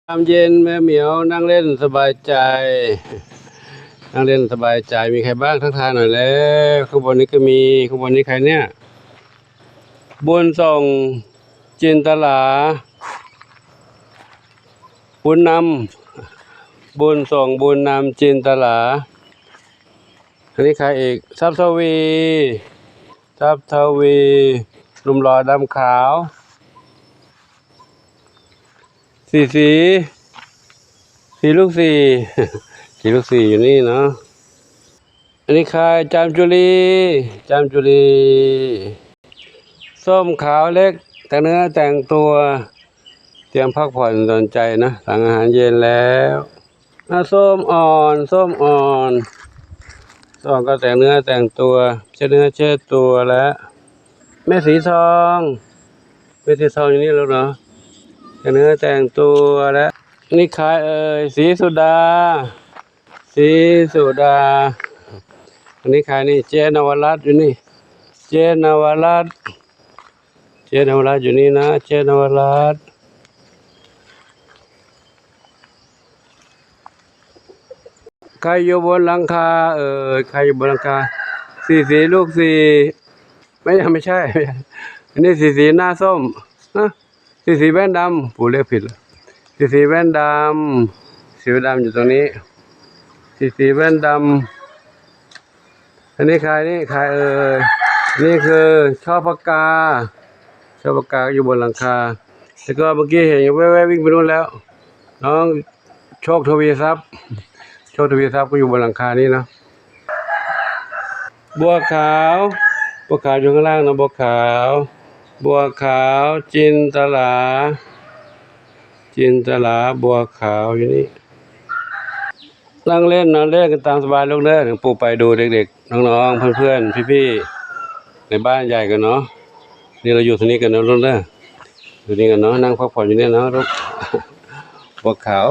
ยามเย็นแม่เหมียวนั่งเล่นสบายใจ นั่งเล่นสบายใจ มีใครบ้าง ทักทายหน่อยแล้ว ข้างบนนี้ก็มี ข้างบนนี้ใครเนี่ย บุญส่ง จินตลา บุญนำ บุญส่ง บุญนำ จินตลา อันนี้ใครอีก ทรัพย์ทวี ทรัพย์ทวี หนุ่มหล่อดำขาว สีสี สีลูกสี่ สีลูกสี่อยู่นี่เนาะ อันนี้ใคร จามจุลี จามจุลี ส้มขาวเล็ก แต่งเนื้อแต่งตัว เตรียมพักผ่อนหย่อนใจนะ หลังอาหารเย็นแล้ว อ่ะ ส้มอ่อน ส้มอ่อน ส้มก็แต่งเนื้อแต่งตัว เช็ดเนื้อเช็ดตัวแล้ว แม่สีทอง แม่สีทองอยู่นี่แล้วเนาะ แต่งเนื้อแต่งตัวแล้ว อันนี้ใครเอ่ย สีสุดา สีสุดา อันนี้ใครนี่ เจ๊นวรัตน์อยู่นี่ เจ๊นวรัตน์ เจ๊นวรัตน์อยู่นี่นะ เจ๊นวรัตน์ ใครอยู่บนหลังคาเอ่ย ใครอยู่บนหลังคา สีสีลูกสี่ ไม่ใช่ ไม่ใช่ อันนี้สีสีหน้าส้ม ฮะ สีสีแว่นดำ ผู้เรียกผิดแล้ว สีสีแว่นดำ สีแว่นดำอยู่ตรงนี้ สีสีแว่นดำ อันนี้ใครนี่ ใครเอ่ย นี่คือช่อปากกา ช่อปากกาอยู่บนหลังคา แล้วก็เมื่อกี้เห็นแวบๆวิ่งไปนู่นแล้ว น้องโชคทวีทรัพย์ โชคทวีทรัพย์ก็อยู่บนหลังคานี้เนาะ บัวขาว บัวขาวอยู่ข้างล่างนะ บัวขาว บัวขาว จินตลา จินตลา บัวขาวอยู่นี่ นั่งเล่นนอนเล่นกันตามสบายลูกเด้อ ปู่ไปดูเด็กๆ น้องๆ เพื่อนๆ พี่ๆ ในบ้านใหญ่กันเนาะ นี่เราอยู่ตรงนี้กันนะลูกเด้อ อยู่นี่กันเนาะ นั่งพักผ่อนอยู่เนี่ยเนาะลูก บัวขาว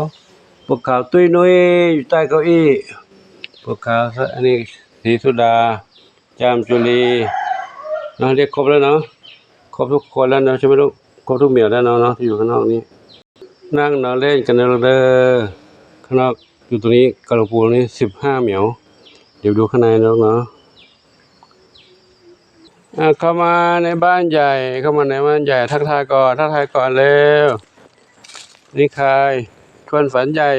บัวขาวตุ้ยนุ้ยอยู่ใต้เก้าอี้ บัวขาว อันนี้สีสุดา จามจุลี เนาะ เรียกครบแล้วเนาะ ครบทุกคนแล้วเนาะ ใช่ไหมลูก ครบทุกเหมียวแล้วเนาะ เนาะ ที่อยู่ข้างนอกนี้ นั่งนอนเล่นกันนะลูกเด้อ ข้างนอกอยู่ตรงนี้กับหลวงปู่นี่สิบห้าเหมียว เดี๋ยวดูข้างในนะลูกเนาะ อ่ะ เข้ามาในบ้านใหญ่ เข้ามาในบ้านใหญ่ ทักทายก่อน ทักทายก่อนเร็ว นี่ใคร ชวนฝันใหญ่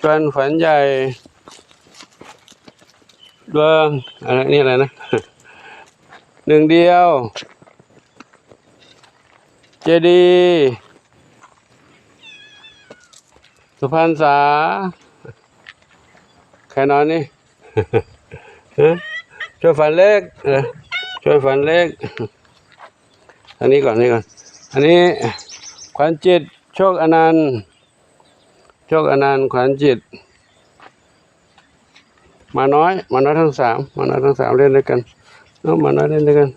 ชวนฝันใหญ่ ดวง อะไร นี่อะไรนะ หนึ่งเดียว เจดีย์ สุพรรณษา ใครนอนนี่ ฮะ ชวนฝันเล็ก เออ ชวนฝันเล็ก อันนี้ก่อน นี่ก่อน อันนี้ ขวัญจิต โชคอนันต์ โชคอนันต์ ขวัญจิต หมาน้อย หมาน้อยทั้งสาม หมาน้อยทั้งสามเล่นด้วยกัน เนาะ หมาน้อยเล่นด้วยกัน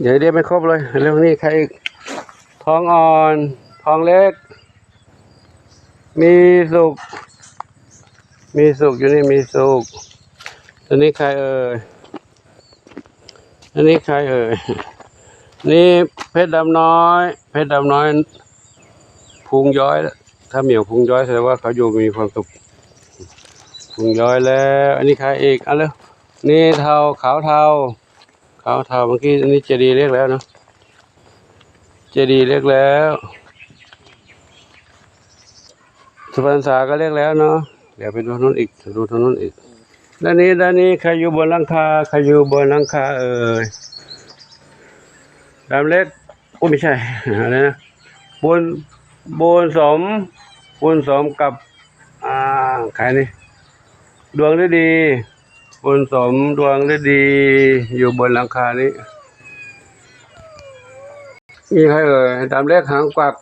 เดี๋ยวเรียกไม่ครบเลย เรื่องนี้ใครอีก ทองอ่อน ทองเล็ก มีสุข มีสุขอยู่นี่ มีสุข ตัวนี้ใครเอ่ย อันนี้ใครเอ่ย นี่เพชรดำน้อย เพชรดำน้อย พุงย้อย ถ้าเหมียวพุงย้อยแสดงว่าเขาอยู่มีความสุข พุงย้อยแล้ว อันนี้ใครอีก เอาเร็ว นี่เทา ขาวเทา ขาวเทา เมื่อกี้อันนี้เจดีย์เล็กแล้วเนาะ เจดีย์เล็กแล้ว สุพรรณษาก็เล็กแล้วเนาะ เดี๋ยวไปดูทางนู้นอีก ดูทางนู้นอีก ด้านนี้ ด้านนี้ใครอยู่บนหลังคา ใครอยู่บนหลังคาเอ่ย ดำเล็ก โอ้ ไม่ใช่ อะไรนะ บุญ บุญสม บุญสมกับ อ่า ใครนี่ ดวงฤดี บุญสม ดวงฤดี อยู่บนหลังคานี้ มีใครเอ่ย ดำเล็กหางกวัก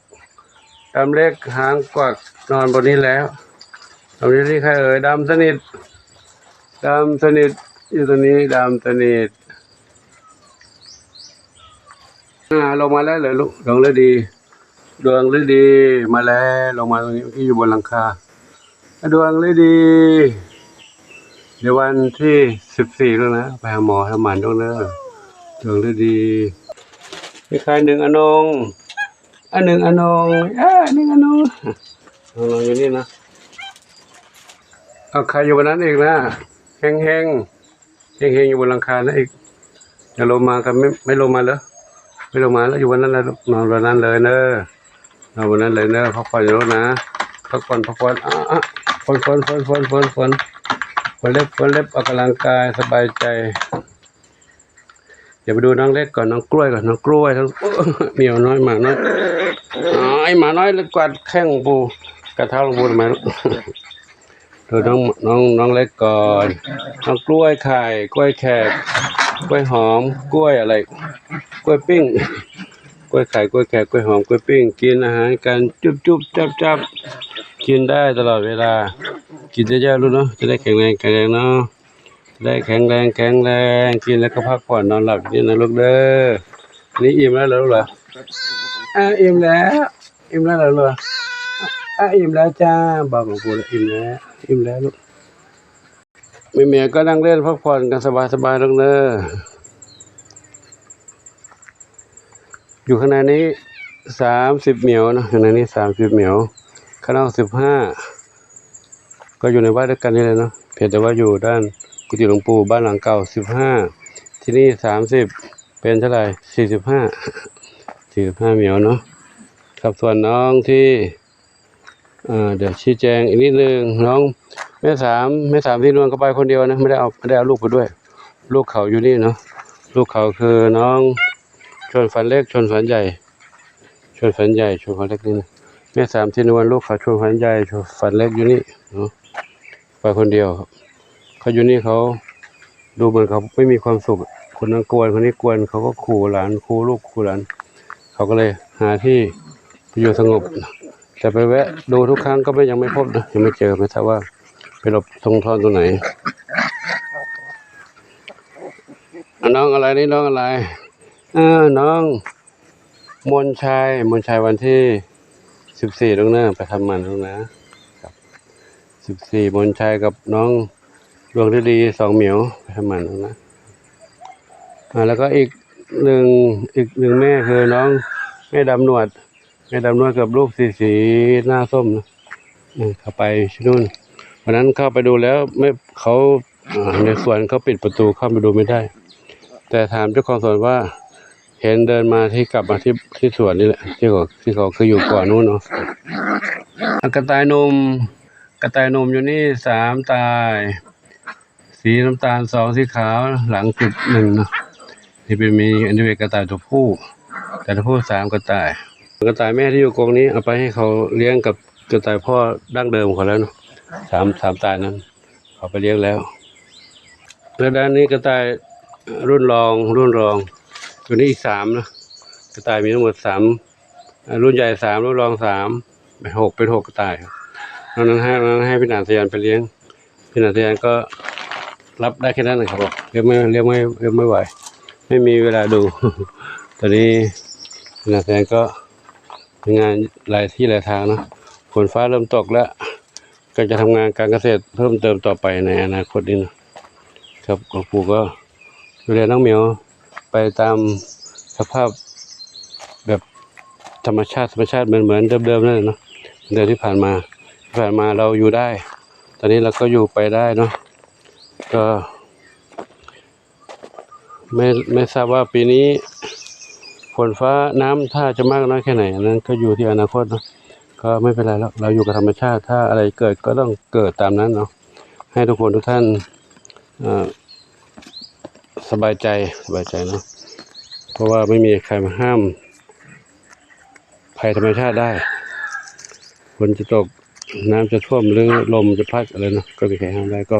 ดำเล็กหางกวัก นอนบนนี้แล้ว ดำฤดี ใครเอ่ย ดำสนิท ดำสนิท อยู่ตรงนี้ ดำสนิท อ่า ลงมาแล้วเหรอลูก ดวงฤดี ดวงฤดีมาแล้ว ลงมาตรงนี้ เมื่อกี้อยู่บนหลังคา ดวงฤดี เดี๋ยววันที่สิบสี่แล้วนะ ไปหาหมอทำหมันลูกเด้อ ดวงฤดี ມີໄຂ່ໜຶ່ງອະໜອງ ອະໜຶ່ງອະໜອງ ອາ ອະໜຶ່ງອະໜອງ ອະໜອງຢູ່ນີ້ນະ. ເອົາໄຂ່ຢູ່ບ່ອນນັ້ນອີກນະ ແຮງໆ ແຮງໆ ຢູ່ບົນຫຼັງຄານະອີກ. ຢ່າລົງມາ ກໍໄມ່ ໄມ່ລົງມາເລີຍ ໄມ່ລົງມາແລ້ວ ຢູ່ບ່ອນນັ້ນແຫຼະລູກ ນອນບ່ອນນັ້ນເລີຍເດີ ນອນບ່ອນນັ້ນເລີຍເດີ. ພັກຜ່ອນຢູ່ລູກນະ ພັກຜ່ອນ ພັກຜ່ອນ. ອາ ອາ ຝົນ ຝົນ ຝົນ ຝົນ ຝົນ ຝົນ ຝົນເລັບ ຝົນເລັບ ອອກກຳລັງກາຍ ສະບາຍໃຈ. ດຽວໄປດູນ້ອງເລັກກ່ອນ ນ້ອງກ້ວຍກ່ອນ ນ້ອງກ້ວຍ ນ້ອງ ເໝີຍວນ້ອຍ ໝານ້ອຍ ອາຍ ໝານ້ອຍ ກວາດແຂ້ງປູ ກະເທົາລົງປູທຳໄມລູກ? ດູນ້ອງ ນ້ອງ ນ້ອງເລັກກ່ອນ ນ້ອງກ້ວຍໄຂ່ ກ້ວຍແຂກ ກ້ວຍຫອມ ກ້ວຍອະໄລ ກ້ວຍປີ້ງ ກ້ວຍໄຂ່ ກ້ວຍແຂກ ກ້ວຍຫອມ ກ້ວຍປີ້ງ ກິນອາຫານກັນ ຈຸບໆ ຈັບໆ ກິນໄດ້ຕະຫຼອດເວລາ. ກິນເຍອະໆ ລູກເນາະ ຈະໄດ້ແຂງແຮງ ແຂງແຮງເນາະ. ໄດ້ແຂງແຮງ ແຂງແຮງ ກິນແລ້ວກໍພັກຜ່ອນນອນຫຼັບຢູ່ນີ້ນະລູກເດີ. ນີ້ອີ່ມແລ້ວເຫຼືອລູກເຫຼືອ? ອາ ອີ່ມແລ້ວ ອີ່ມແລ້ວເຫຼືອລູກ? ອາ ອີ່ມແລ້ວຈ້າ ບອກຫຼວງປູ່ ອີ່ມແລ້ວ ອີ່ມແລ້ວລູກ. ແມ່ໆ ກໍນັ່ງຫຼິ້ນພັກຜ່ອນກັນສະບາຍໆ ລູກເດີ. ຢູ່ຂ້າງໃນນີ້ສາມສິບໝຽວເນາະ ຢູ່ໃນນີ້ສາມສິບໝຽວ ຂ້າງນອກສິບຫ້າ ກໍຢູ່ໃນວັດດຽວກັນນີ້ແຫຼະເນາະ ພຽງແຕ່ວ່າຢູ່ດ້ານກຸຕິຫຼວງປູ່ບ້ານຫຼັງເກົ່າສິບຫ້າ ທີ່ນີ້ສາມສິບ ເປັນເທົ່າໃດ? ສີ່ສິບຫ້າ ສີ່ສິບຫ້າໝຽວເນາະ. ຄັບ ສ່ວນນ້ອງທີ່ ເອີ ດຽວຊີ້ແຈງອີກນິດໜຶ່ງ ນ້ອງແມ່ສາມ ແມ່ສາມສີນວນກໍໄປຄົນດຽວນະ ບໍ່ໄດ້ເອົາ ບໍ່ໄດ້ເອົາລູກໄປດ້ວຍ ລູກເຂົາຢູ່ນີ້ເນາະ. ລູກເຂົາຄືນ້ອງ ຊວນຝັນເລັກ ຊວນຝັນໃຫຍ່ ຊວນຝັນໃຫຍ່ ຊວນຝັນເລັກນີ້ນະ. ແມ່ສາມສີນວນ ລູກເຂົາຊວນຝັນໃຫຍ່ ຊວນຝັນເລັກຢູ່ນີ້ເນາະ ໄປຄົນດຽວ. ເຂົາຢູ່ນີ້ເຂົາ ດູເໝືອນເຂົາໄມ່ມີຄວາມສຸກ ຄົນນັ້ນກວນ ຄົນນີ້ກວນ ເຂົາກໍຂູ່ຫຼານ ຂູ່ລູກຂູ່ຫຼານ ເຂົາກໍເລີຍຫາທີ່ໄປຢູ່ສະຫງົບ. ແຕ່ໄປແວະດູທຸກຄັ້ງກໍໄມ່ ຍັງໄມ່ພົບນະ ຍັງໄມ່ເຈີ ໄມ່ຊາບວ່າໄປຫຼົບຊົນທ້ອນຕົງໄຫນ. ອາ ນ້ອງອະໄລນີ້ ນ້ອງອະໄລ? ເອີ ນ້ອງ ມົນໄຊ ມົນໄຊວັນທີສິບສີ່ ລູກເນີ ໄປທຳໝັ້ນລູກນະ ສິບສີ່ ມົນໄຊກັບນ້ອງດວງທິດດີ ສອງໝຽວ ໄປທຳໝັ້ນລູກນະ. ອາ ແລ້ວກໍອີກໜຶ່ງ ອີກໜຶ່ງແມ່ຄືນ້ອງແມ່ດຳໜວດ ແມ່ດຳນວດກັບລູກສີ ສີໜ້າສົ້ມນະ ເອີ ເຂົ້າໄປທີ່ນູ້ນ. ວັນນັ້ນເຂົ້າໄປດູແລ້ວ ແມ່ ເຂົາ ອາ ໃນສວນເຂົາປິດປະຕູ ເຂົ້າໄປດູໄມ່ໄດ້ ແຕ່ຖາມເຈົ້າຂອງສວນວ່າ ເຫັນເດີນມາທີ່ ກັບມາທີ່ ທີ່ສວນນີ້ແຫຼະ ທີ່ເຂົາ ທີ່ເຂົາເຄີຍຢູ່ກ່ອນນັ້ນເນາະ. ອາ ກະຕ່າຍໜຸ່ມ ກະຕ່າຍໜຸ່ມຢູ່ນີ້ສາມຕ່າຍ ສີນ້ຳຕານສອງ ສີຂາວຫຼັງຈຸດໜຶ່ງເນາະ. ທີ່ເປັນ ມີ ອັນນີ້ເປັນກະຕ່າຍຕົວຜູ້ ກະຕ່າຍຕົວຜູ້ສາມກະຕ່າຍ. ກະຕ່າຍແມ່ທີ່ຢູ່ກົງນີ້ ເອົາໄປໃຫ້ເຂົາລ້ຽງກັບກະຕ່າຍພໍ່ດັ້ງເດີມເຂົາແລ້ວເນາະ ສາມ ສາມຕ່າຍນັ້ນ ເອົາໄປລ້ຽງແລ້ວ. ແລ້ວດ້ານນີ້ກະຕ່າຍລຸ້ນລອງ ລຸ້ນລອງ ຕົວນີ້ອີກສາມນະ ກະຕ່າຍມີທັງໝົດສາມ ລຸ້ນໃຫຍ່ສາມ ລຸ້ນລອງສາມ ເປັນຫົກ ເປັນຫົກກະຕ່າຍ. ນອກນັ້ນໃຫ້ ນອກນັ້ນໃຫ້ພີ່ໜານສະຫຍັນໄປລ້ຽງ ພີ່ໜານສະຫຍັນກໍຮັບໄດ້ແຄ່ນັ້ນນະ ເຂົາບອກ ລ້ຽງໄມ່ ລ້ຽງໄມ່ ລ້ຽງໄມ່ໄຫວ ໄມ່ມີເວລາດູ. ຕອນນີ້ພີ່ໜານສະຫຍັນກໍ ງານຫຼາຍທີ່ຫຼາຍທາງເນາະ ຝົນຟ້າເລີ່ມຕົກແລ້ວ ກໍຈະທຳງານການກະເສດເພີ່ມເຕີມຕໍ່ໄປໃນອະນາຄົດນີ້ເນາະ. ຄັບ ຂອງປູກໍດູແລນ້ອງໝຽວໄປຕາມສະພາບແບບທຳມະຊາດ ທຳມະຊາດເໝືອນ ເໝືອນເດີມໆ ນັ້ນແຫຼະເນາະ ເດືອນທີ່ຜ່ານມາ ທີ່ຜ່ານມາເຮົາຢູ່ໄດ້ ຕອນນີ້ເຮົາກໍຢູ່ໄປໄດ້ເນາະ. ກໍ ໄມ່ ໄມ່ຊາບວ່າປີນີ້ຝົນຟ້ານ້ຳຖ້າຈະມາກນ້ອຍແຄ່ໄຫນ ອັນນັ້ນກໍຢູ່ທີ່ອະນາຄົດເນາະ ກໍໄມ່ເປັນໄລແລ້ວ ເຮົາຢູ່ກັບທຳມະຊາດ ຖ້າອະໄລເກີດກໍຕ້ອງເກີດຕາມນັ້ນເນາະ. ໃຫ້ທຸກຄົນທຸກທ່ານ ເອີ ສະບາຍໃຈ ສະບາຍໃຈເນາະ ເພາະວ່າໄມ່ມີໃຄມາຫ້າມໄພທຳມະຊາດໄດ້ ຝົນຈະຕົກ ນ້ຳຈະຖ້ວມ ຫຼື ລົມຈະພັດອະໄລເນາະ ກໍມີໃຄຫ້າມໄດ້ ກໍ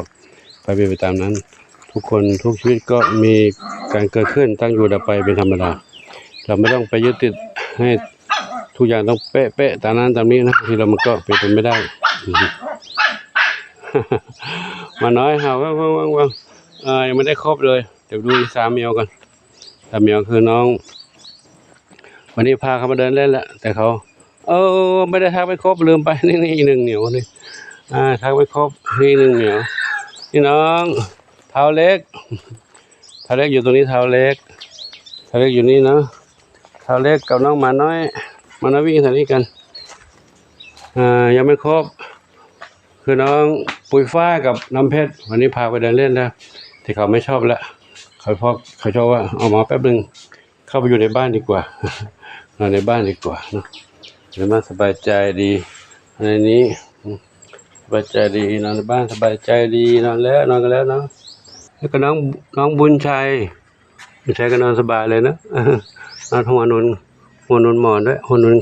ໄປເປັນໄປຕາມນັ້ນ. ທຸກຄົນທຸກຊີວິດກໍມີການເກີດຂຶ້ນ ຕັ້ງຢູ່ ດັບໄປ ເປັນທຳມະດາ. ເຮົາບໍ່ຕ້ອງໄປຍຶດຕິດໃຫ້ທຸກຢ່າງຕ້ອງເປະໆ ຕາມນັ້ນຕາມນີ້ນະ ບາງທີແລ້ວມັນກໍເປັນໄປໄມ່ໄດ້. ໝານ້ອຍເຫົ່າ ເວັງໆ ຍັງບໍ່ໄດ້ຄົບເລີຍ ດຽວດູອີກສາມແມວກ່ອນ ສາມແມວຄືນ້ອງ ວັນນີ້ພາເຂົາມາເດີນເລ່ນແຫຼະ ແຕ່ເຂົາ ເອີ ໄມ່ໄດ້ທັກໄປຄົບ ລືມໄປ ນີ້ ນີ້ອີກໜຶ່ງໜຽວນີ້ ອາ ທັກໄປຄົບ ນີ້ໜຶ່ງໜຽວ ນີ້ນ້ອງ ທ້າວເລັກ ທ້າວເລັກຢູ່ຕົງນີ້ ທ້າວເລັກ ທ້າວເລັກຢູ່ນີ້ເນາະ. າວເລັກກັບນ້ອງໝານ້ອຍ ໝານ້ອຍວິ່ງທາງນີ້ກັນ. ເອີ ຍັງບໍ່ຄົບ ຄືນ້ອງປຸ້ຍຟ້າກັບນ້ຳເພັດ ວັນນີ້ພາໄປເດີນຫຼິ້ນເດີ ທີ່ເຂົາໄມ່ຊອບແລ້ວ ເຂົາ ເຂົາຊອບວ່າ ອອກມາແປັບໜຶ່ງ ເຂົ້າໄປຢູ່ໃນບ້ານດີກວ່າ ນອນໃນບ້ານດີກວ່າເນາະ ໃນບ້ານສະບາຍໃຈດີ ໃນນີ້ ອືມ ສະບາຍໃຈດີ ນອນໃນບ້ານສະບາຍໃຈດີ ນອນແລ້ວ ນອນກັນແລ້ວເນາະ. ແລ້ວກໍນ້ອງ ນ້ອງບຸນໄຊ ບຸນໄຊກໍນອນສະບາຍເລີຍເນາະ ນອນຫົວນຸນ ຫົວນຸນໝອນດ້ວຍ ຫົວນຸນ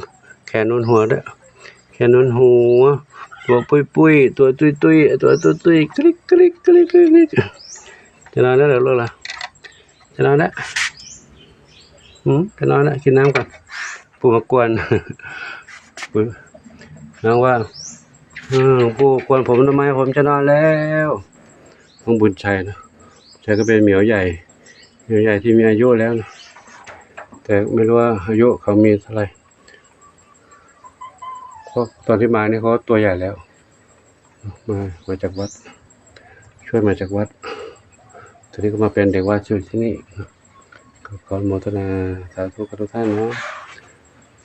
ແຂນນຸນຫົວດ້ວຍ ແຂນນຸນຫົວ ຕົວປຸ້ຍໆ ຕົວຕຸ້ຍໆ ຕົວຕຸ້ຍໆ ກຣິກໆ ກຣິກໆ ກຣິກໆ. ຈະນອນແລ້ວເລີກລະ ຈະນອນແລ້ວ ອືມ ຈະນອນແລ້ວ ກິນນ້ຳກ່ອນ ປູມາກວນ ນ້ອງວ່າ ອືມ ປູກວນຜົມທຳໄມ ຜົມຈະນອນແລ້ວ. ນ້ອງບຸນໄຊນະ ບຸນໄຊກໍເປັນໝຽວໃຫຍ່ ໝຽວໃຫຍ່ທີ່ມີອາຍຸແລ້ວນະ ແຕ່ໄມ່ຮູ້ວ່າອາຍຸເຂົາມີເທົ່າໃດ ເພາະຕອນທີ່ມານີ້ເຂົາຕົວໃຫຍ່ແລ້ວ ມາ ມາຈາກວັດ ຊ່ວຍມາຈາກວັດ ຕອນນີ້ກໍມາເປັນເດັກວັດຢູ່ທີ່ນີ້ ກໍຂໍອະນຸໂມທະນາສາທຸກັບທຸກທ່ານເນາະ.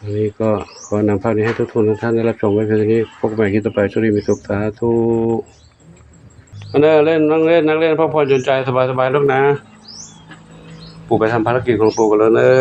ອັນນີ້ກໍຂໍນຳພາບນີ້ໃຫ້ທຸກຄົນທຸກທ່ານໄດ້ຮັບຊົມໄວ້ພຽງເທົ່ານີ້ ພົບກັນໃໝ່ຄລິບຕໍ່ໄປ ໂຊກດີມີສຸກ ສາທຸ. ມາເດີ ເລ່ນ ນັ່ງເລ່ນ ນັ່ງເລ່ນ ພັກຜ່ອນຢ່ອນໃຈ ສະບາຍໆ ລູກນາ. ປູໄປທຳພາລະກິດຂອງປູກັນເລີຍເດີ.